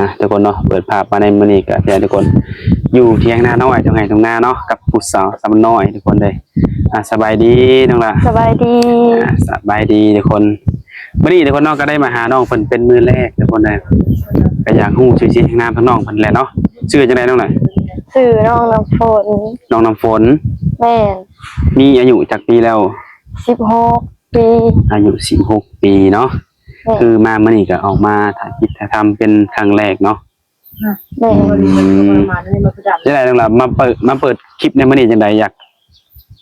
ອ່ະ ທຸກຄົນເນາະ ເປີດພາບມາໃນມື້ນີ້ກໍຈະໃຫ້ທຸກຄົນຢູ່ຖຽງນານ້ອຍ ທົ່ງໄຮ່ທົ່ງນາເນາະ ກັບຜູ້ສາວສາວນ້ອຍ ທຸກຄົນເດີ. ອ່ະ ສະບາຍດີນ້ອງຫຼ້າ. ສະບາຍດີ. ອ່ະ ສະບາຍດີທຸກຄົນ. ມື້ນີ້ທຸກຄົນເນາະ ກໍໄດ້ມາຫານ້ອງເພິ່ນເປັນມື້ແລກ ທຸກຄົນເດີ. ກໍຢາກຮູ້ຊື່ ຊື່ນາມຂອງນ້ອງເພິ່ນແຫຼະເນາະ. ຊື່ຈັ່ງໃດນ້ອງຫຼ້າ? ຊື່ນ້ອງນ້ຳຝົນ. ນ້ອງນ້ຳຝົນ. ແມ່ນ. ມີອາຍຸຈັກປີແລ້ວ? ສິບຫົກປີ. ອາຍຸສິບຫົກປີເນາະ. ແມ່ນ. ຄືມາມື້ນີ້ກໍອອກມາຖ່າຍຄລິບຖ່າຍທຳເປັນຄັ້ງແລກເນາະ. ແມ່ນ. ອືມ ຈັ່ງໃດນ້ອງຫຼ້າ ມາເປີດ ມາເປີດຄລິບໃນມື້ນີ້ຈັ່ງໃດ? ຢາກ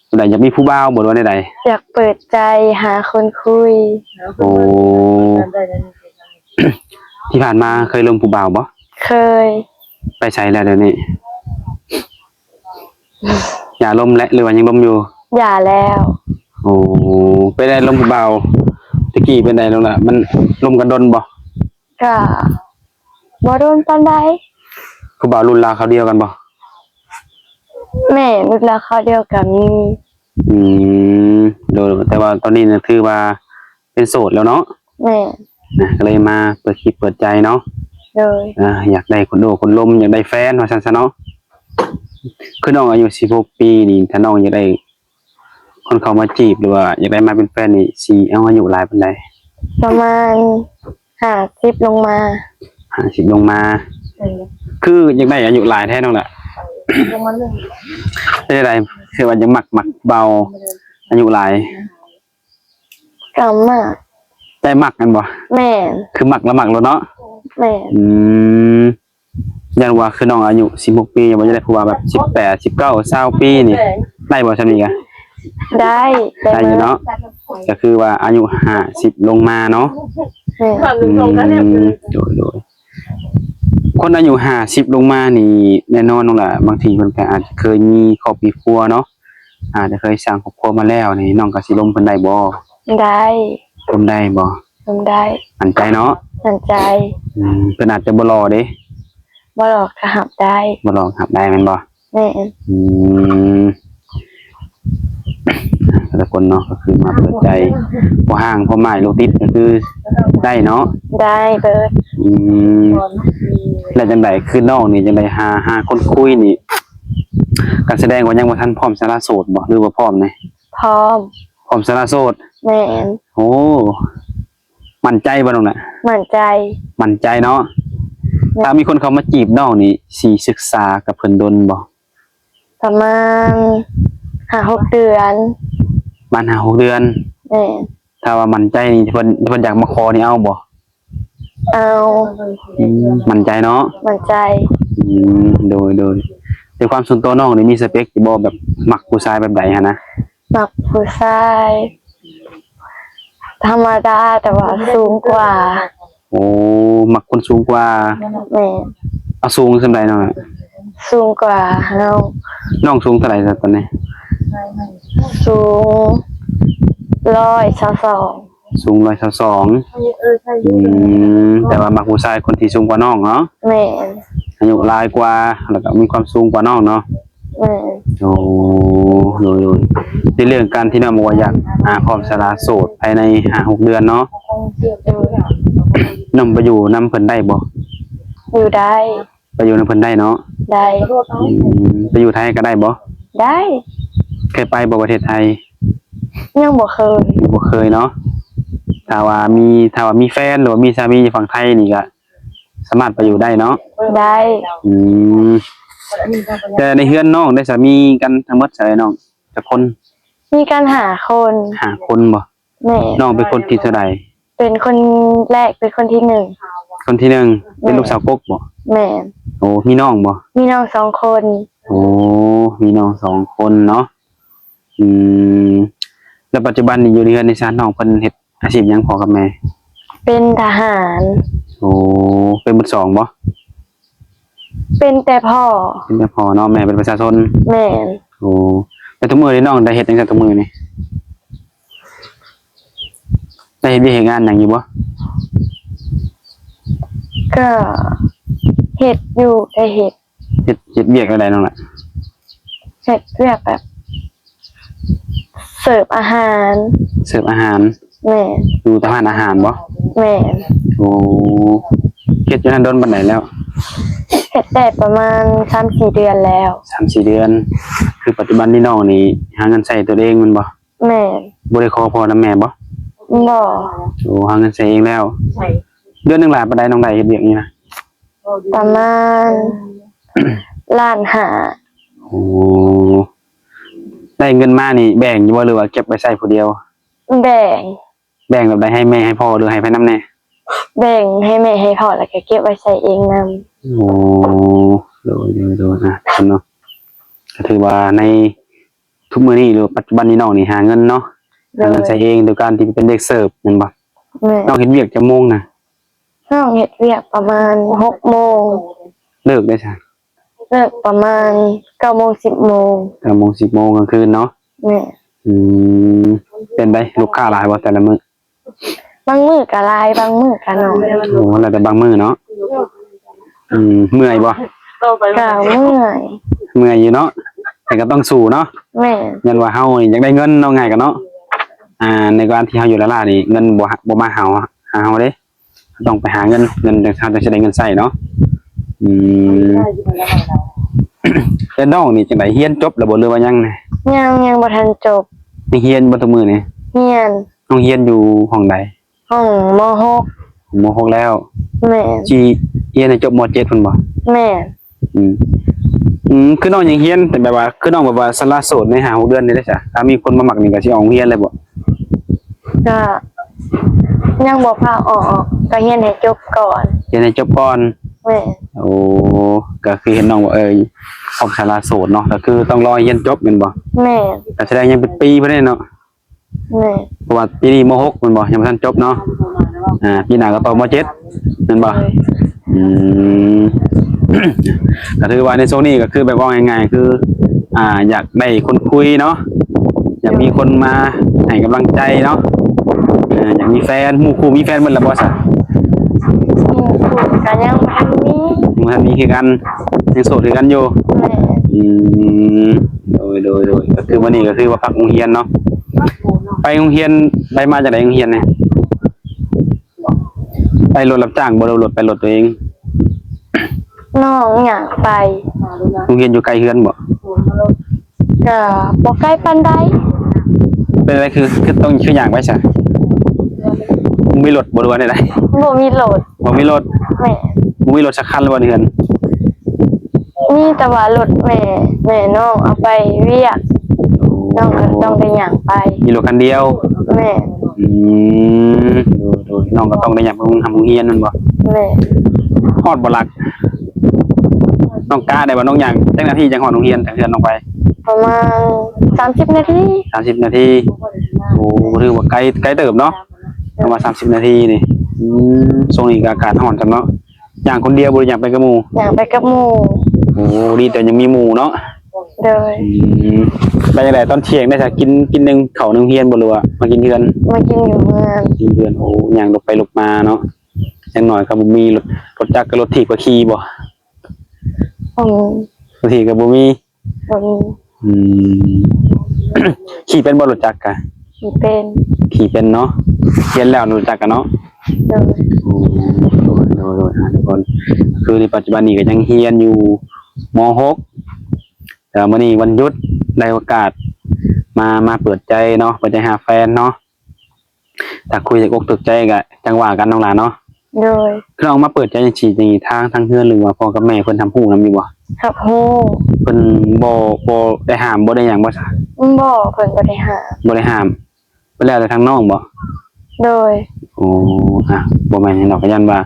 ຈັ່ງໃດ ຢາກມີຜູ້ບ່າວບໍ່ ຫຼືວ່າແນວໃດ? ຢາກເປີດໃຈຫາຄົນຄຸຍ. ໂອ້ ທີ່ຜ່ານມາເຄີຍລົມຜູ້ບ່າວບໍ່? ເຄີຍ. ໄປໃສແລ້ວດຽວນີ້? ຢ່າລົມແລ້ວ ຫຼືວ່າຍັງລົມຢູ່? ຢ່າແລ້ວ. ໂອ້ ເປັນໃດລົມຜູ້ບ່າວແຕ່ກີ້ ເປັນໃດນ້ອງຫຼ້າ ມັນລົມກັນດົນບໍ່? ກະບໍ່ດົນປານໃດ. ຜູ້ບ່າວລຸ້ນລາວຄາວດຽວກັນບໍ່? ແມ່ນ ລຸ້ນລາວຄາວດຽວກັນມີ. ອືມ ໂດຍ ແຕ່ວ່າຕອນນີ້ນະຖືວ່າເປັນໂສດແລ້ວເນາະ? ແມ່ນ. ນະ ກໍເລີຍມາເປີດຄລິບເປີດໃຈເນາະ? ໂດຍ. ອ່າ ຢາກໄດ້ຄົນໂອ້ຄົນລົມ ຢາກໄດ້ແຟນວ່າຊັ້ນຊະເນາະ. ຄືນ້ອງອາຍຸສິບຫົກປີນີ້ ຖ້ານ້ອງຢາກໄດ້ ຄົນເຂົ້າມາຈີບ ຫຼືວ່າຢາກໄດ້ມາເປັນແຟນນີ້ ຊິເອົາອາຍຸຫຼາຍປານໃດ? ປະມານຫ້າສິບລົງມາ. ຫ້າສິບລົງມາ. ເອີ ຄືຢາກໄດ້ອາຍຸຫຼາຍແທ້ນ້ອງລະ. ເປັນຈັ່ງໃດ ຄືວ່າຍັງມັກ ມັກເບົາອາຍຸຫຼາຍ? ກໍມັກ. ໃຈມັກແມ່ນບໍ່? ແມ່ນ. ຄືມັກລະມັກໂລດເນາະ? ແມ່ນ. ອືມ. ຢ້ານວ່າຄືນ້ອງອາຍຸສິບຫົກປີ ຍັງບໍ່ໄດ້ ຄືວ່າແບບສິບແປດ ສິບເກົ້າ ຊາວປີນີ້ ໄດ້ບໍ່ຊ່ຳນີ້ກະ? ໄດ້ ໄດ້ຢູ່ເນາະ. ກໍຄືວ່າອາຍຸຫ້າສິບລົງມາເນາະ. ແມ່ນ. ອືມ ໂດຍ ໂດຍ. ຄົນອາຍຸຫ້າສິບລົງມານີ້ ແນ່ນອນນ້ອງຫຼ້າ ບາງທີເພິ່ນກໍອາດຈະເຄີຍມີຄອບມີຄົວເນາະ ອາດຈະເຄີຍສ້າງຄອບຄົວມາແລ້ວນີ້ ນ້ອງກໍຊິລົມເພິ່ນໄດ້ບໍ່? ໄດ້. ລົມໄດ້ບໍ່? ລົມໄດ້. ໝັ້ນໃຈເນາະ? ໝັ້ນໃຈ. ອືມ ເພິ່ນອາດຈະບໍ່ຫຼໍ່ເດ້. ບໍ່ຫຼໍ່ກໍຮັບໄດ້. ບໍ່ຫຼໍ່ຮັບໄດ້ແມ່ນບໍ່? ແມ່ນ. ອືມ ແຕ່ລະຄົນເນາະ ກໍຄືມາເປີດໃຈ ພໍຮ່າງພໍໝາຍລູກຕິດກໍຄືໄດ້ເນາະ? ໄດ້ເບີດ. ອືມ ແລ້ວຈັ່ງໃດ ຄືນ້ອງນີ້ຈັ່ງໃດ ຫາ ຫາຄົນຄຸຍນີ້ ກໍສະແດງວ່າຍັງບໍ່ທັນພ້ອມສະຫຼະໂສດບໍ່ ຫຼືວ່າພ້ອມແດ່? ພ້ອມ. ພ້ອມສະຫຼະໂສດ? ແມ່ນ. ໂອ້ ໝັ້ນໃຈບໍ່ນ້ອງນະ? ໝັ້ນໃຈ. ໝັ້ນໃຈເນາະ. ແມ່ນ. ຖ້າມີຄົນເຂົ້າມາຈີບນ້ອງນີ້ ຊິສຶກສາກັບເພິ່ນດົນບໍ່? ປະມານຫ້າຫົກເດືອນ. ປະມານຫ້າຫົກເດືອນ. ແມ່ນ. ຖ້າວ່າໝັ້ນໃຈນີ້ ເພິ່ນ ເພິ່ນຢາກມາຂໍນີ້ເອົາບໍ່? ເອົາ. ອືມ ໝັ້ນໃຈເນາະ? ໝັ້ນໃຈ. ອືມ ໂດຍ ໂດຍ. ແຕ່ຄວາມສ່ວນຕົວນ້ອງນີ້ມີສະເປັກຢູ່ບໍ່ ແບບມັກຜູ້ຊາຍແບບໃດຫັ້ນນະ? ມັກຜູ້ຊາຍທຳມະດາ ແຕ່ວ່າສູງກວ່າ. ໂອ້ ມັກຄົນສູງກວ່າ. ແມ່ນ. ເອົາ ສູງສ່ຳໃດນ້ອງ? ສູງກວ່າເຮົາ. ນ້ອງສູງເທົ່າໃດຕອນນີ້? ສູງຮ້ອຍຊາວສອງ. ສູງຮ້ອຍຊາວສອງ. ອືມ ແຕ່ວ່າມັກຜູ້ຊາຍຄົນທີ່ສູງກວ່ານ້ອງເນາະ? ແມ່ນ. ອາຍຸຫຼາຍກວ່າ ແລ້ວກໍມີຄວາມສູງກວ່ານ້ອງເນາະ? ແມ່ນ. ໂອ້ ໂດຍ ໂດຍ. ໃນເລື່ອງການທີ່ນ້ອງບອກວ່າຢາກ ອ່າ ພ້ອມສະຫຼະໂສດພາຍໃນຫ້າຫົກເດືອນເນາະ? ໂດຍ. ນ້ອງໄປຢູ່ນຳເພິ່ນໄດ້ບໍ່? ຢູ່ໄດ້. ໄປຢູ່ນຳເພິ່ນໄດ້ເນາະ? ໄດ້. ອືມ ໄປຢູ່ໄທກໍໄດ້ບໍ່? ໄດ້. ເຄີຍໄປບໍ່ປະເທດໄທ? ຍັງບໍ່ເຄີຍ. ຍັງບໍ່ເຄີຍເນາະ. ຖ້າວ່າມີ ຖ້າວ່າມີແຟນ ຫຼືວ່າມີສາມີຢູ່ຝັ່ງໄທນີ້ ກໍສາມາດໄປຢູ່ໄດ້ເນາະ? ໄດ້. ອືມ ແຕ່ໃນເຮືອນນ້ອງໄດ້ສາມີກັນທັງໝົດເທົ່າໃດນ້ອງ? ຈັກຄົນ? ມີກັນຫ້າຄົນ. ຫ້າຄົນບໍ່? ແມ່ນ. ນ້ອງເປັນຄົນທີເທົ່າໃດ? ເປັນຄົນແລກ ເປັນຄົນທີໜຶ່ງ. ຄົນທີໜຶ່ງ. ເປັນລູກສາວກົກບໍ່? ແມ່ນ. ໂອ້ ມີນ້ອງບໍ່? ມີນ້ອງສອງຄົນ. ໂອ້ ມີນ້ອງສອງຄົນເນາະ. ອືມ ແລ້ວປັດຈຸບັນນີ້ຢູ່ໃນເຮືອນໃນຊານ ນ້ອງເພິ່ນເຮັດອາຊີບຫຍັງ ພໍ່ກັບແມ່? ເປັນທະຫານ. ໂອ້ ເປັນໝົດສອງບໍ່? ເປັນແຕ່ພໍ່. ເປັນແຕ່ພໍ່ເນາະ. ແມ່ເປັນປະຊາຊົນ. ແມ່ນ. ໂອ້ ແລ້ວທຸກມື້ນີ້ນ້ອງໄດ້ເຮັດຫຍັງຊະ ທຸກມື້ນີ້? ໄດ້ເຮັດວຽກເຮັດງານຫຍັງຢູ່ບໍ່? ກໍເຮັດຢູ່ ໄດ້ເຮັດ. ເຮັດ ເຮັດວຽກແນວໃດນ້ອງລະ? ເຮັດວຽກແບບເສີບອາຫານ. ເສີບອາຫານ? ແມ່ນ. ຢູ່ຕາມຮ້ານອາຫານບໍ່? ແມ່ນ. ໂອ້ ເຮັດຢູ່ນັ້ນດົນປານໃດແລ້ວ? ເຮັດໄດ້ປະມານສາມສີ່ເດືອນແລ້ວ. ສາມສີ່ເດືອນ. ຄືປັດຈຸບັນນີ້ນ້ອງນີ້ຫາເງິນໃຊ້ຕົວເອງແມ່ນບໍ່? ແມ່ນ. ບໍ່ໄດ້ຂໍພໍ່ນຳແມ່ບໍ່? ບໍ່. ໂອ້ ຫາເງິນໃຊ້ເອງແລ້ວ. ເດືອນໜຶ່ງຫຼາຍປານໃດນ້ອງໄດ້ເຮັດວຽກນີ້ນະ? ປະມານລ້ານຫ້າ. ໂອ້ ໄດ້ເງິນມານີ້ແບ່ງຢູ່ບໍ່ ຫຼືວ່າເກັບໄວ້ໃຊ້ຜູ້ດຽວ? ແບ່ງ. ແບ່ງແບບໃດ? ໃຫ້ແມ່ໃຫ້ພໍ່ ຫຼືໃຫ້ໃຜນຳແດ່? ແບ່ງໃຫ້ແມ່ໃຫ້ພໍ່ ແລ້ວກໍເກັບໄວ້ໃຊ້ເອງນຳ. ໂອ້ ໂດຍໆໆ ອ່າ ເນາະ ກໍຖືວ່າໃນທຸກມື້ນີ້ ຫຼືປັດຈຸບັນນີ້ ນ້ອງນີ້ຫາເງິນເນາະ. ໂດຍ. ຫາເງິນໃຊ້ເອງໂດຍການທີ່ໄປເປັນເດັກເສີບແມ່ນບໍ່? ແມ່ນ. ນ້ອງເຮັດວຽກຈັກໂມງນະ? ນ້ອງເຮັດວຽກປະມານຫົກໂມງ. ເລີກໄດ້ຊະ? ເລີກປະມານເກົ້າໂມງ ສິບໂມງ. ເກົ້າໂມງ ສິບໂມງກາງຄືນເນາະ? ແມ່ນ. ອືມ ເປັນໃດ ລູກຄ້າຫຼາຍບໍ່ແຕ່ລະມື້? ບາງມື້ກໍຫຼາຍ ບາງມື້ກໍໜ້ອຍ. ໂອ້ ແລ້ວແຕ່ບາງມື້ເນາະ. ອືມ ເມື່ອຍບໍ່? ກໍເມື່ອຍ. ເມື່ອຍຢູ່ເນາະ ແຕ່ກໍຕ້ອງສູ້ເນາະ. ແມ່ນ. ຍ້ອນວ່າເຮົານີ້ຢາກໄດ້ເງິນເນາະ ງ່າຍກັນເນາະ. ອ່າ ໃນການທີ່ເຮົາຢູ່ລ້າໆນີ້ ເງິນບໍ່ ບໍ່ມາຫາເຮົາ ຫາເຮົາເດ້. ຕ້ອງໄປຫາເງິນ ເງິນ ເຮົາຈັ່ງຊິໄດ້ເງິນໃຊ້ເນາະ. ອືມ ແລ້ວນ້ອງນີ້ຈັ່ງໃດ ຮຽນຈົບແລ້ວບໍ່ ຫຼືວ່າຍັງ? ຍັງ ຍັງບໍ່ທັນຈົບ. ຍັງຮຽນບໍ່ທຸກມື້ນີ້? ຮຽນ. ນ້ອງຮຽນຢູ່ຫ້ອງໃດ? ຫ້ອງ ມໍຫົກ. ມໍຫົກແລ້ວ? ແມ່ນ. ຊິຮຽນໃຫ້ຈົບ ມໍເຈັດ ພຸ້ນບໍ່? ແມ່ນ. ອືມ ອືມ ຄືນ້ອງຍັງຮຽນ ແຕ່ແບບວ່າ ຄືນ້ອງແບບວ່າສະຫຼະໂສດໃນຫ້າຫົກເດືອນນີ້ເດ້ຊະ? ຖ້າມີຄົນມາມັກນີ້ກໍຊິອອກໂຮງຮຽນເລີຍບໍ່? ກໍຍັງບໍ່ພາອອກ ກໍຮຽນໃຫ້ຈົບກ່ອນ. ຮຽນໃຫ້ຈົບກ່ອນ. ແມ່ນ. ໂອ້ ກໍຄືເຫັນນ້ອງວ່າ ເອີ ອອກສະຫຼະໂສດເນາະ ກໍຄືຕ້ອງລໍຮຽນຈົບແມ່ນບໍ່? ແມ່ນ. ກໍສະແດງຍັງເປັນປີພຸ້ນເດ້ເນາະ. ແມ່ນ. ເພາະວ່າປີນີ້ ມໍຫົກ ແມ່ນບໍ່? ຍັງບໍ່ທັນຈົບເນາະ. ອ່າ ປີໜ້າກໍຕໍ່ ມໍເຈັດ ແມ່ນບໍ່? ໂດຍ. ອືມ ກໍຖືວ່າໃນຊ່ວງນີ້ກໍຄືແບບເວົ້າງ່າຍໆ ຄື ອ່າ ຢາກໄດ້ຄົນຄຸຍເນາະ ຢາກມີຄົນມາໃຫ້ກຳລັງໃຈເນາະ. ເອີ ຢາກມີແຟນ. ໝູ່ຄູ່ມີແຟນໝົດແລ້ວບໍ່ຊະ? ໝູ່ຄູ່ກໍຍັງບໍ່ທັນມີ. ຍັງບໍ່ທັນມີຄືກັນ ຍັງໂສດຄືກັນຢູ່. ແມ່ນ. ອືມ ໂດຍ ໂດຍ ໂດຍ ກໍຄືມື້ນີ້ກໍຄືວ່າພັກໂຮງຮຽນເນາະ. ໄປໂຮງຮຽນ ໄປມາຈາກໃດໂຮງຮຽນນີ້? ໄປລົດຮັບຈ້າງບໍ່ ຫຼືລົດ ໄປລົດຕົວເອງ? ນ້ອງຍ່າງໄປ. ໂຮງຮຽນຢູ່ໃກ້ເຮືອນບໍ່? ກໍບໍ່ໄກປານໃດ. ເປັນໄດ ຄື ຄືຕ້ອງ ຄືຍ່າງໄປຊະ? ມີລົດບໍ່ ຫຼືວ່າແນວໃດ? ບໍ່ມີລົດ. ບໍ່ມີລົດ. ແມ່ນ. ບໍ່ມີລົດຈັກຄັນບໍ່ໃນເຮືອນ? ມີແຕ່ວ່າລົດແມ່ ແມ່ນ້ອງເອົາໄປວຽກ. ໂອ້ ນ້ອງກໍຕ້ອງໄດ້ຍ່າງໄປ. ມີລົດຄັນດຽວ. ແມ່ນ. ອືມ ໂດຍໆ ນ້ອງກໍຕ້ອງໄດ້ຍ່າງໄປໂຮງຮຽນແມ່ນບໍ່? ແມ່ນ. ຮອດບໍ່ຫຼັກ? ນ້ອງກະໄດ້ບໍ່ ນ້ອງຍ່າງຈັກນາທີຈັ່ງຮອດໂຮງຮຽນ ຈາກເຮືອນນ້ອງໄປ? ປະມານສາມສິບນາທີ. ສາມສິບນາທີ. ໂອ້ ຖືວ່າໄກ ໄກເຕີບເນາະ ປະມານສາມສິບນາທີນີ້. ອືມ ຊ່ວງນີ້ກໍອາກາດຮ້ອນຊັ້ນເນາະ. ຍ່າງຄົນດຽວບໍ່ ຫຼືຍ່າງໄປກັບໝູ່? ຍ່າງໄປກັບໝູ່. ໂອ້ ດີແຕ່ຍັງມີໝູ່ເນາະ. ໂດຍ. ອືມ ໄປຈັ່ງໃດຕອນທ່ຽງໄດ້ຊະ ກິນ ກິນໜຶ່ງເຂົ້າໜຶ່ງຮຽນບໍ່ ຫຼືວ່າມາກິນເຮືອນ? ມາກິນຢູ່ເຮືອນ. ກິນເຮືອນ. ໂອ້ ຍ່າງລົບໄປລົບມາເນາະ. ຢ່າງໜ້ອຍກໍບໍ່ມີລົດ ລົດຈັກກັບລົດຖີບກໍຂີ່ບໍ່? ອືມ ລົດຖີບກໍບໍ່ມີ. ບໍ່ມີ. ອືມ ຂີ່ເປັນບໍ່ລົດຈັກກະ? ຂີ່ເປັນ. ຂີ່ເປັນເນາະ. ຮຽນແລ້ວລົດຈັກກະເນາະ. ໂດຍ. ໂອ້ ໂດຍໆ ໂດຍ ອ່າ ທຸກຄົນ ຄືໃນປັດຈຸບັນນີ້ກໍຍັງຮຽນຢູ່ ມໍຫົກ ແຕ່ວ່າມື້ນີ້ວັນຢຸດ ໄດ້ໂອກາດມາ ມາເປີດໃຈເນາະ ເປີດໃຈຫາແຟນເນາະ. ຖ້າຄຸຍຖືກອົກຖືກໃຈກໍຈັ່ງວ່າກັນນ້ອງຫຼ້າເນາະ. ໂດຍ. ຄືນ້ອງມາເປີດໃຈຈັ່ງຊີ້ນີ້ ທາງ ທາງເຮືອນ ຫຼືວ່າພໍ່ກັບແມ່ເພິ່ນຮັບຮູ້ນຳຢູ່ບໍ່? ຮັບຮູ້. ເພິ່ນບໍ່ ບໍ່ໄດ້ຫ້າມ ບໍ່ໄດ້ຫຍັງບໍ່ຊະ? ບໍ່ ເພິ່ນບໍ່ໄດ້ຫ້າມ. ບໍ່ໄດ້ຫ້າມ. ເພິ່ນແລ້ວແຕ່ທາງນ້ອງບໍ່? ໂດຍ. ໂອ້ ອ່ະ ບໍ່ແມ່ນຫຍັງດອກ ກໍຢ້ານວ່າ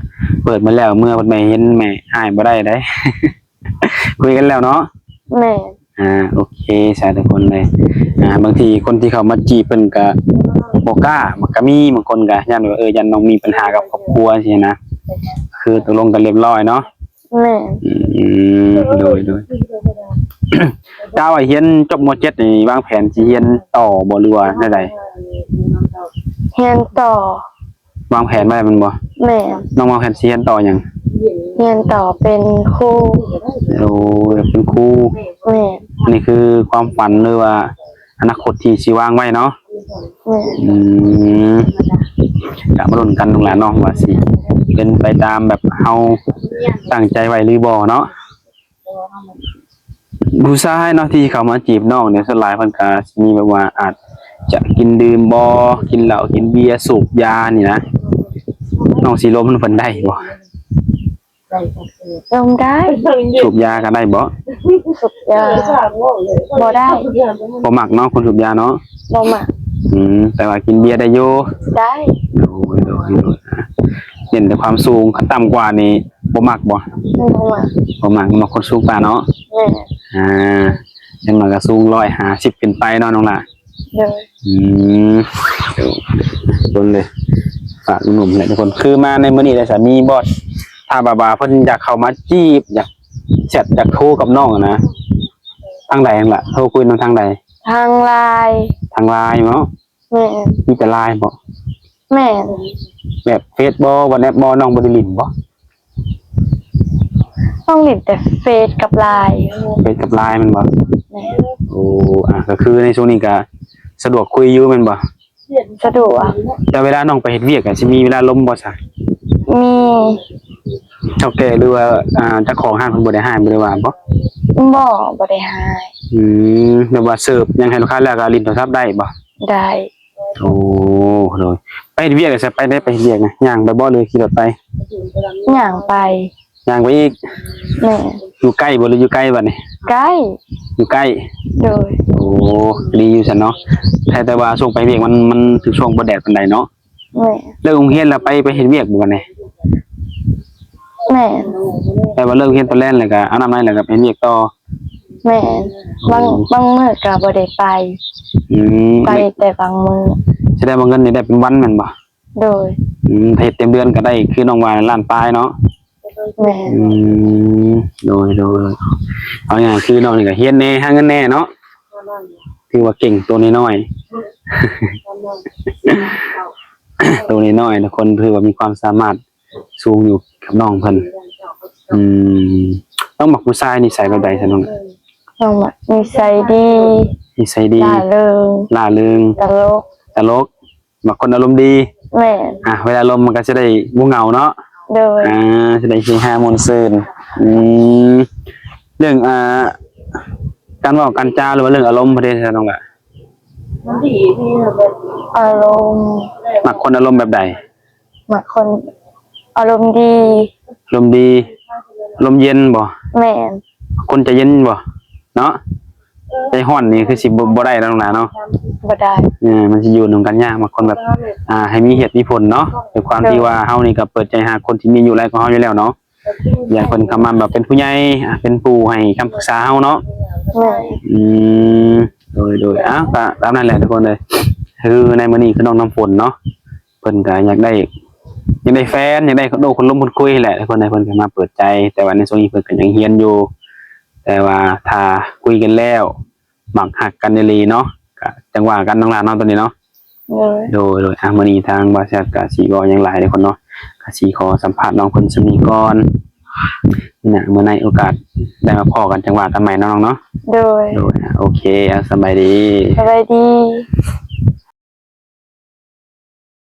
ເປີດມາແລ້ວ ເມື່ອເພິ່ນໄປເຫັນແມ່ອ້າຍບໍ່ໄດ້ໃດ. ຄຸຍກັນແລ້ວເນາະ. ແມ່ນ. ອ່າ ໂອເຄ ສາທຸກຄົນເລີຍ. ອ່າ ບາງທີຄົນທີ່ເຂົ້າມາຈີບເພິ່ນກະບໍ່ກ້າ ມັນກະມີບາງຄົນກະຢ້ານວ່າ ເອີ ຢ້ານນ້ອງມີບັນຫາກັບຄອບຄົວຊີ້ນະ ຄືຕົກລົງກັນລຽບຮ້ອຍເນາະ. ແມ່ນ. ອືມ ໂດຍ ໂດຍ. ກະວ່າຮຽນຈົບ ມໍເຈັດ ນີ້ ວາງແຜນຊິຮຽນຕໍ່ບໍ່ ຫຼືວ່າແນວໃດ? ຮຽນຕໍ່. ວາງແຜນໄວ້ແມ່ນບໍ່? ແມ່ນ. ນ້ອງວາງແຜນຊິຮຽນຕໍ່ຫຍັງ? ຮຽນຕໍ່ເປັນຄູ. ໂອ້ ເປັນຄູ. ແມ່ນ. ອັນນີ້ຄືຄວາມຝັນ ຫຼືວ່າອະນາຄົດທີ່ຊິວາງໄວ້ເນາະ? ແມ່ນ ອືມ ກະມາລຸ້ນກັນນ້ອງຫຼ້າເນາະ ວ່າຊິເປັນໄປຕາມແບບເຮົາຕັ້ງໃຈໄວ້ຫຼືບໍ່ເນາະ. ຜູ້ຊາຍເນາະທີ່ເຂົ້າມາຈີບນ້ອງນີ້ ສ່ວນຫຼາຍເພິ່ນກະຊິມີແບບວ່າອາດຈະກິນດື່ມບໍ່ ກິນເຫຼົ້າ ກິນເບຍ ສູບຢານີ້ນະ ນ້ອງຊິລົມນຳເພິ່ນໄດ້ບໍ່? ລົມໄດ້. ສູບຢາກະໄດ້ບໍ່? ສູບຢາບໍ່ໄດ້. ບໍ່ມັກເນາະ ຄົນສູບຢາເນາະ. ບໍ່ມັກ. ອືມ ແຕ່ວ່າກິນເບຍໄດ້ຢູ່. ໄດ້. ໂດຍ ໂດຍ ໂດຍ. ອ່າ ເນັ້ນແຕ່ຄວາມສູງ ຄັນຕ່ຳກວ່ານີ້ບໍ່ມັກບໍ່? ບໍ່ມັກ. ບໍ່ມັກ ມັກຄົນສູງກວ່າເນາະ. ແມ່ນ. ອ່າ ຢ່າງໜ້ອຍກະສູງຮ້ອຍຫ້າສິບຂຶ້ນໄປເນາະນ້ອງຫຼ້າ. ໂດຍ. ອືມ ໂດຍ ທຸກຄົນເລີຍ ຝາກໜຸ່ມໆແຫຼະທຸກຄົນ. ຄືມາໃນມື້ນີ້ໄດ້ສາມີບໍ່ ຖ້າແບບວ່າເພິ່ນຢາກເຂົ້າມາຈີບ ຢາກແຊັດ ຢາກໂທກັບນ້ອງຫັ້ນນະ ທາງໃດຫັ້ນລະ? ໂທຄຸຍນຳທາງໃດ? ທາງລາຍ. ທາງລາຍເນາະ. ແມ່ນ. ມີແຕ່ລາຍບໍ່? ແມ່ນ. ແບບເຟສບໍ່ ວັອດແອັບບໍ່ ນ້ອງບໍ່ໄດ້ຫຼິ້ນບໍ່? ຕ້ອງຫຼິ້ນແຕ່ເຟສກັບລາຍ. ເຟສກັບລາຍແມ່ນບໍ່? ແມ່ນ. ໂອ້ ອ່າ ກະຄືໃນຊ່ວງນີ້ກະສະດວກຄຸຍຢູ່ແມ່ນບໍ່? ສະດວກ. ແຕ່ເວລານ້ອງໄປເຮັດວຽກກະຊິມີເວລາລົມບໍ່ຊະ? ມີ. ເຖົ້າແກ່ ຫຼືວ່າ ອ່າ ເຈົ້າຂອງຮ້ານເພິ່ນບໍ່ໄດ້ຮ້າຍ ບໍ່ໄດ້ວ່າບໍ່? ບໍ່ ບໍ່ໄດ້ຮ້າຍ. ອືມ ແບບວ່າເສີບຫຍັງໃຫ້ລູກຄ້າແລ້ວກະຫຼິ້ນໂທລະສັບໄດ້ບໍ່? ໄດ້. ໂອ້ ໂດຍ. ໄປເຮັດວຽກຊະ ໄປໄດ້ ໄປເຮັດວຽກນະ ຍ່າງໄປບໍ່ ຫຼືຂີ່ລົດໄປ? ຍ່າງໄປ. ຍ່າງໄປອີກ. ແມ່ນ. ຢູ່ໃກ້ບໍ່ ຫຼືຢູ່ໄກບັດນີ້? ໃກ້. ຢູ່ໃກ້. ໂດຍ. ໂອ້ ດີຢູ່ຊັ້ນເນາະ ແຕ່ ແຕ່ວ່າຊ່ວງໄປວຽກມັນ ມັນຖືກຊ່ວງບໍ່ແດດປານໃດເນາະ. ແມ່ນ. ເລີກໂຮງຮຽນແລ້ວໄປ ໄປເຮັດວຽກບໍ່ບັດນີ້? ແມ່ນ. ແປວ່າເລີກຮຽນຕອນແລງແລ້ວກະອາບນ້ຳໃນແລ້ວກະໄປເຮັດວຽກຕໍ່? ແມ່ນ. ບາງ ບາງມື້ກະບໍ່ໄດ້ໄປ. ອືມ ໄປແຕ່ບາງມື້. ສະແດງວ່າເງິນນີ້ໄດ້ເປັນວັນແມ່ນບໍ່? ໂດຍ. ອືມ ຖ້າເຮັດເຕັມເດືອນກະໄດ້ຄືນ້ອງວ່າລ້ານປາຍເນາະ. ແມ່ນ. ອືມ ໂດຍ ໂດຍ. ເອົາງ່າຍຄືນ້ອງນີ້ກະຮຽນແດ່ ຫາເງິນແດ່ເນາະ. ຖືວ່າເກັ່ງ ໂຕນ້ອຍໆ ໂຕນ້ອຍໆ ທຸກຄົນ ຖືວ່າມີຄວາມສາມາດສູງຢູ່ກັບນ້ອງເພິ່ນ. ອືມ ນ້ອງມັກຜູ້ຊາຍນິໄສແບບໃດຊະນ້ອງ? ນ້ອງມັກນິໄສດີ. ນິໄສດີ. ລ່າເລີງ. ລ່າເລີງ. ຕະຫຼົກ. ຕະຫຼົກ. ມັກຄົນອາລົມດີ. ແມ່ນ. ອ່າ ເວລາລົມມັນກະຊິໄດ້ບໍ່ເຫງົາເນາະ. ໂດຍ. ອ່າ ຊິໄດ້ເຮຮາມ່ວນຊື່ນ. ອືມ ເລື່ອງ ອ່າ ການເວົ້າການຈາ ຫຼືວ່າເລື່ອງອາລົມເພິ່ນເດຊະນ້ອງລະ? ອາລົມ. ມັກຄົນອາລົມແບບໃດ? ມັກຄົນອາລົມດີ. ອາລົມດີ ອາລົມເຢັນບໍ່? ແມ່ນ. ຄົນໃຈເຢັນບໍ່ເນາະ? ໃຈຮ້ອນນີ້ຄືຊິບໍ່ ບໍ່ໄດ້ແລ້ວນ້ອງຫຼ້າເນາະ. ບໍ່ໄດ້. ເອີ ມັນຊິຢູ່ນຳກັນຍາກ. ມັກຄົນແບບ ອ່າ ໃຫ້ມີເຫດມີຜົນເນາະ. ດ້ວຍຄວາມທີ່ວ່າເຮົານີ້ກະເປີດໃຈຫາຄົນທີ່ມີອາຍຸຫຼາຍກວ່າເຮົາຢູ່ແລ້ວເນາະ. ຢາກເພິ່ນເຂົ້າມາແບບເປັນຜູ້ໃຫຍ່ ອ່າ ເປັນຜູ້ໃຫ້ຄຳປຶກສາເຮົາເນາະ. ແມ່ນ. ອືມ ໂດຍ ໂດຍ. ເອົ້າ ກະຕາມນັ້ນແຫຼະທຸກຄົນເອີຍ. ຄືໃນມື້ນີ້ຄືນ້ອງນ້ຳຝົນເນາະ ເພິ່ນກະຢາກໄດ້ ຢາກໄດ້ແຟນ ຢາກໄດ້ຄົນໂອ້ຄົນລົມຄົນຄຸຍແຫຼະທຸກຄົນເອີຍ. ເພິ່ນກະມາເປີດໃຈ ແຕ່ວ່າໃນຊ່ວງນີ້ເພິ່ນກະຍັງຮຽນຢູ່. ແຕ່ວ່າຖ້າຄຸຍກັນແລ້ວ ມັກຮັກກັນອີ່ຫຼີເນາະ ກະຈັ່ງວ່າກັນນ້ອງຫຼ້າເນາະ ໂຕນີ້ເນາະ. ໂດຍ ໂດຍ ໂດຍ. ອ່າ ມື້ນີ້ທາງບ່າວແຊບກະຊິເວົ້າຫຍັງຫຼາຍທຸກຄົນເນາະ ກະຊິຂໍສຳພາດນ້ອງເພິ່ນສ່ຳນີ້ກ່ອນ. ນະ ເມື່ອໃນໂອກາດໄດ້ມາພໍ້ກັນ ຈັ່ງວ່າກັນໃໝ່ເນາະນ້ອງເນາະ. ໂດຍ ໂດຍ. ອ່າ ໂອເຄ ອ່າ ສະບາຍດີ. ສະບາຍດີ.